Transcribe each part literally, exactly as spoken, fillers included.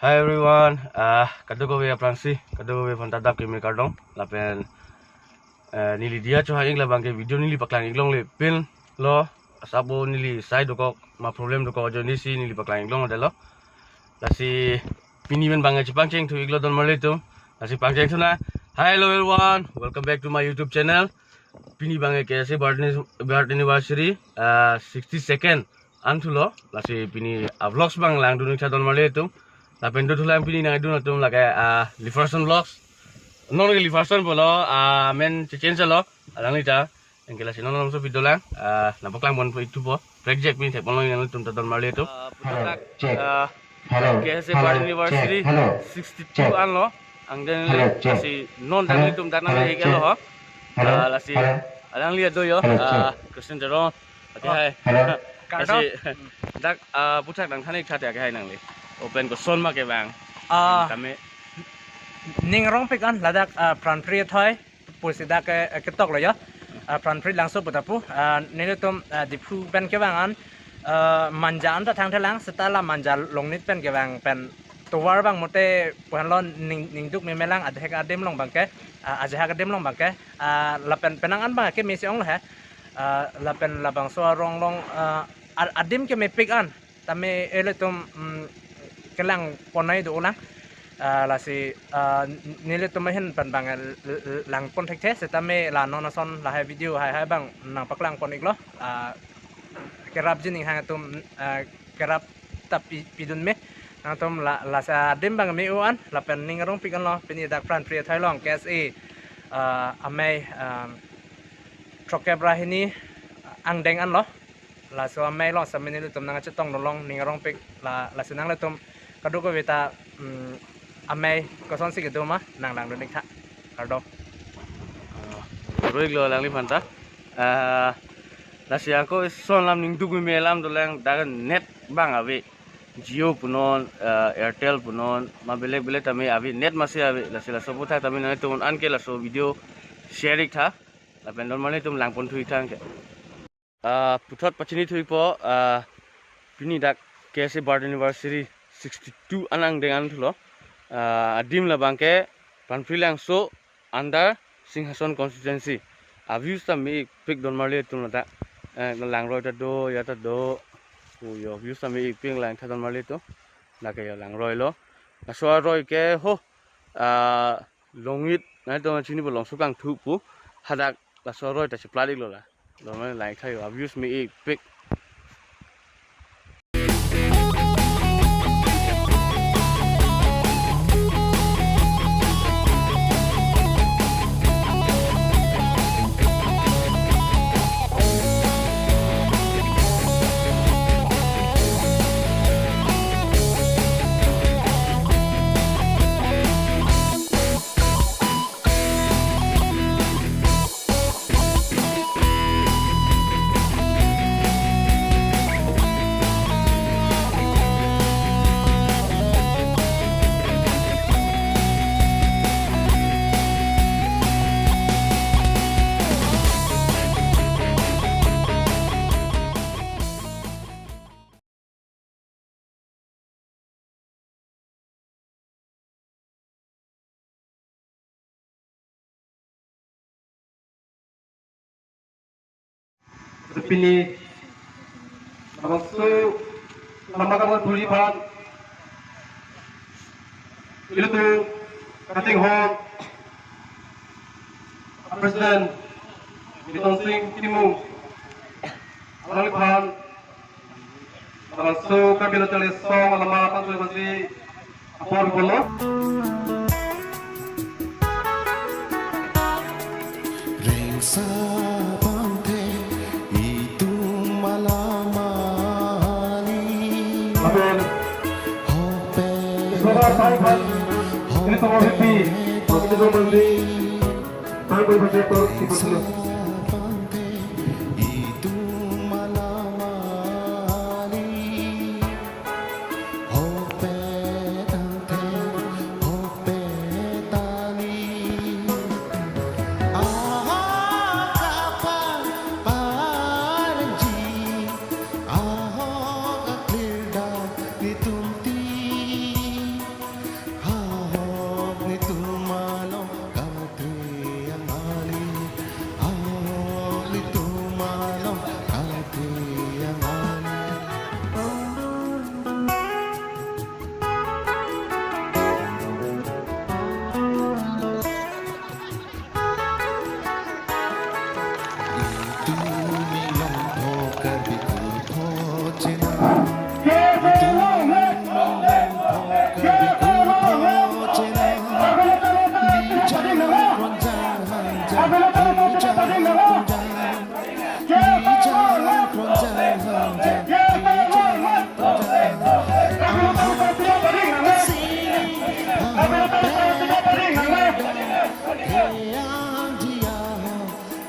Hi everyone, ah, kadokave aphrangsi, kadokave aphan ta dap keme kardom, lapen, eh, neli diya chohang ik labang ke video neli paklang ik longle pinlo, sabo neli sai dokok, ma problem dokok ajoinesi neli paklang ik longdetlo. Lasi pini pen bang chepangcheng thu iklo don marli atum, lasi pangcheng thu nang. Hi, hello everyone, welcome back to my YouTube channel. Pini bang ke K S A birth anni-, birth anniversary, ah, sixty second an thulo, lasi pini a vlogs bang langdun ik tha don marli atum. Lapen do thulang pini nangdun atum lake, ah, Liferson Vlogs. Non ke Liferson pulo, ah, men che-change lo, alangli ta. Anke lasi non non so video lang, ah, nangpaklang pon po ik thupo. Prekjak pini thek pon long nangtum ta don marli atum. Ah, puthot, hello, dak, check. Ah, hello, K S A hello, birth anniversary check. Hello, sixty two check. Anlo. Angdeng hello, le check. Lasi non hello, dang itum dang hello, nang check. Ikelo ho. Hello, ah, lasi hello. Alangli ado yo, hello, ah, check. Christian Teron. Ake hai. Hello. Kardom. Lasi dak, ah, puthak nangthan ik tha te ake hai nangli. Open koson ma kevang. Ah, kami. Ning arongpik an ladak, ah, Pranpri athoi pusi dak ke, eh, ketoklo yo. Ah, Pranpri Langso puta pu. Ah, nelitum, ah, Diphu pen kevang an, ah, Manja an ta thangthelang, seta la Manja Longnit pen kevang pen tovar bang mote pu-anlo ning, ningduk memelang adhek adim along bang ke, ah, ajahak adim along bang ke, ah, lapen penang an bang ke mesi onglo he. Ah, lapen labangso arong along, ah, a-, adim ke mepik an. Tame ilitum, mm, kelang ponnoi do ulang. Ah, lasi, ah, n-, nelitum ahin pen bang l-, l-, l-, lang pon thekthe, setame la non ason lahai video hai hai bang nangpaklang pon iklo. Ah, kerap jining hang atum, ah, kerap ta pi-, pidun me. Nangtum la, lasi adim bang me-o an, lapen ning arongpik anlo, pini dak Pranpri athoi along, K S A, ah, amei, ah, throkkep ra hini angdeng anlo. Laso amei along seta nelitum nangchetong dun long ning arongpik la, lasi nanglitum kadokave ta, mm, amei kosonsi kedo ma nang langdun ik tha. Kardom. Ah, roi iklo alangliphan ta. Ah, lasi ako ison alam ningduk meme alam dolang dak net bang ave. Jio punon, ah, Airtel punon, ma belek belek tame ave, net masi ave, lasi laso aputhak tame nangtum an ke laso video share ik tha. Lapen don marli atum lang pon thu ik tha anke. Ah, puthot pachini thu ikpo, ah, pini dak K S A birth anniversary sixty two an angdeng an thulo. Ah, adim labang ke Pranpri Langso under Singhason constituency. A views ta me-ik pik don marli atum ladak. Eh, langroi ta do, ya ta do. O yo, views ta me-ik pik lang tha don marli atum. Lake yo langroi lo. Laso aroi ke ho, ah, Longnit, nangtum chini bo Langso kangthu pu, hadak laso aroi ta cheplat iklo la. Lo ma lang tha yo, a views me-ik pik. Pini labangso lama kabang puri aphan ilitum kating hon President Mitonsing Timung alangliphan labangso Karbi Lo Charli Asong alama pangtui basi apor bolo. Rengsa bangke itum alamali. Amen. Hope. Iswara sai khan, ini semua happy. Waktu itu mandi. Saya boleh baca itu, itu semua.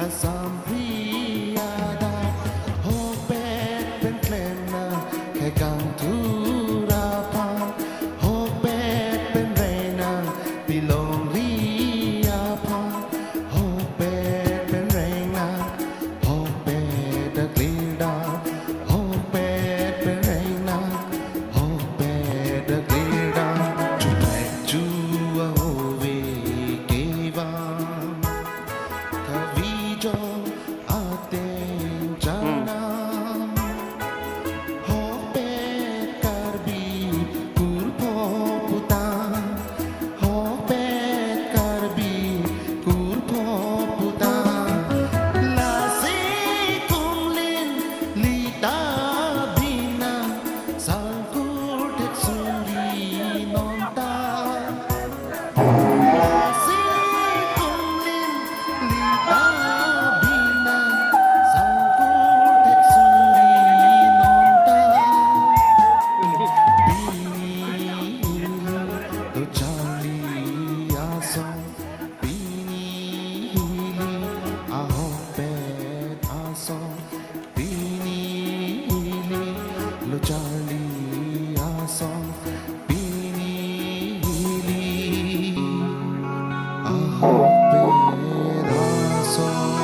Asamphli adak hokpet pen klemnang kekang thur aphan, hokpet pen reinang pilongri aphan, hokpet pen reinang, hokpet dak klirdam, hokpet pen reinang, hokpet dak klirdam, chuprek chu ahove kevang. Thavi jong ateng chanam. Hokpet Karbi kurpho putang. Hokpet Karbi kurpho putang. Lasi kumlin lita binang sangkur thek suri nonta. Pini hili lo Charli asong, pini hili ahokpet asong.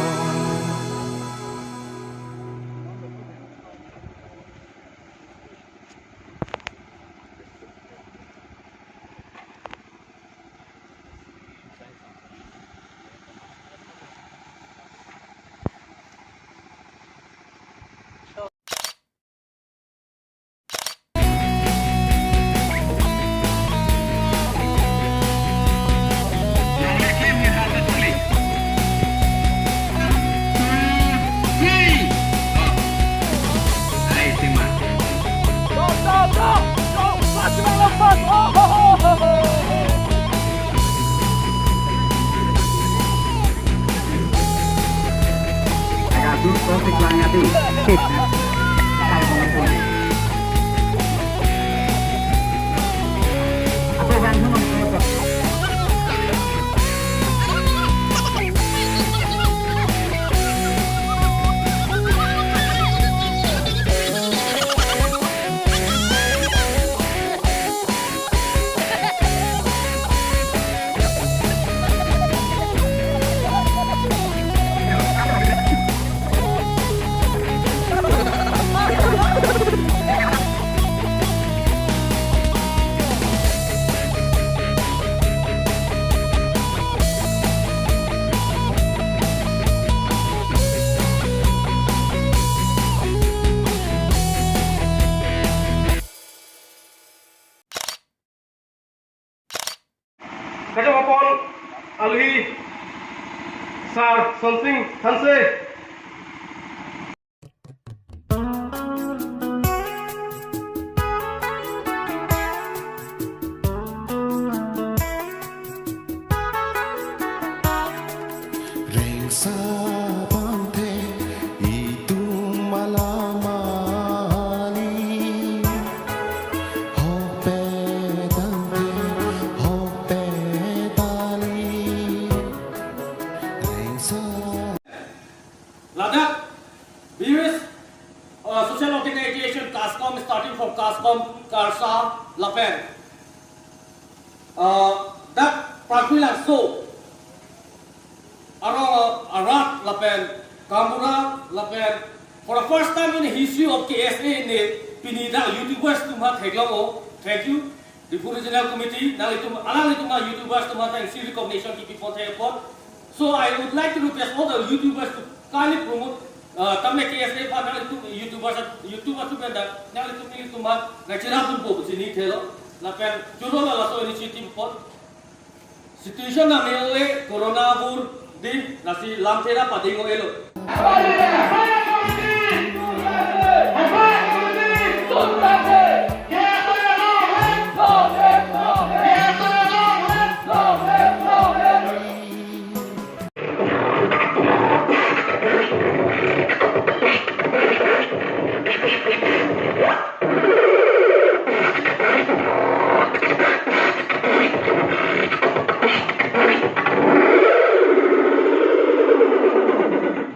Kachepon alohi Sar Sonsing Hanse. Rengsa bangthe itum alam ali. Hokpet tangte, hokpet ali. Rengsa. Ladak, various, uh, social organization, KASCOM, starting from KASCOM, KARSA, lapen Uh, dak Pragwi Langso arong, uh, arat lapen Gaonbura lapen for the first time in the history of K S A ne pini dak YouTubers atum aphan theklong-o. Thank you. Diphu Regional Committee, nanglitum, alanglitum a YouTubers atum aphan thank you recognition kipipon thekpon. So I would like to request all the YouTubers to kindly promote, uh, tame K S A aphan nanglitum YouTubers, YouTube atum pen dak nanglitum nelitum aphan nangcherapdunpo pusi ningthelo. Lapen choro la laso initiative apot. Situation nang me-ong-e, corona bur di, lasi lamthe ra pading-ong-elo.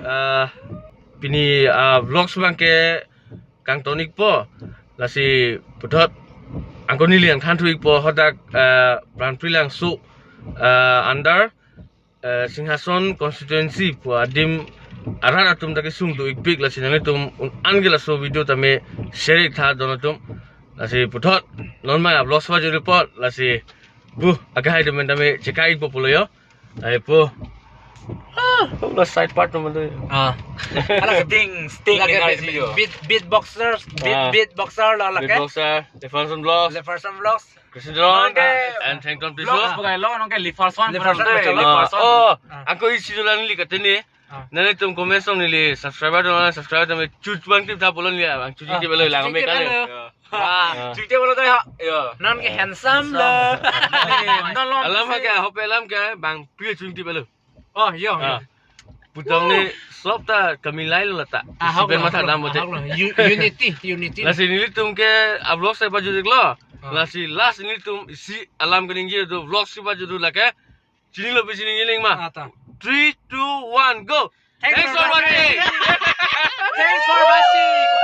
Ah, pini, ah, vlogs abangke kangton-ikpo, lasi puthot angko neli nangthan thu-ikpo hadak, ah, Pranpri Langso, ah, under, ah, Singhason constituency pu adim arat atum ta kesung do-ikpik, lasi nanglitum un-an ke laso video tame share-ik tha don atum. Lasi puthot non mai vlogs pajut-ikpo, lasi pu akehai atum tame chekai-ikpo pulo jo. Ai pu. Ah, ulo side part teman tu. Ah. Ala Sting, Sting Lake energy beat, jo. Beat, beatboxer, beat, Ah. Beatboxer la lake. Beatboxer, Jefferson Vlogs, Jefferson Vlogs. Christian John, Oke. And Thengton Vlogs Tisso. Sebagai lo, nonke Liverson, Liverson, Liverson. Ah, Liverson. Oh, Ah. Angko isi dolan neli katene. Ah. Nanglitum comment song neli subscriber dolan, subscriber tame chuchbang tip tha pulo neli abang chuchi Ah. Tip lo lang Chuchi me tip kali. Lo. Ah. Chuchi pulo to ya. Yo. Nonke handsome lo. Handsome. Eh, non lo. Alam ha ke, hope alam ke, bang pil chuchi tip lo. Oh, yo. Ah. Putong ni sop ta kami lai lo ta. Ah, Isi pen ahok lo, matha ahok lo, dam bote. Ahok lo. U-, unity, unity. Lasi nelitum ke vlog sai pajut-iklo. Ah. Lasi last nelitum isi alam keningje do vlog si pajut do lake. Chinilo pi chinilo ma. Ah, ta. Three, two, one, go. Thanks Thanks for for watching. Watching. Thanks for watching.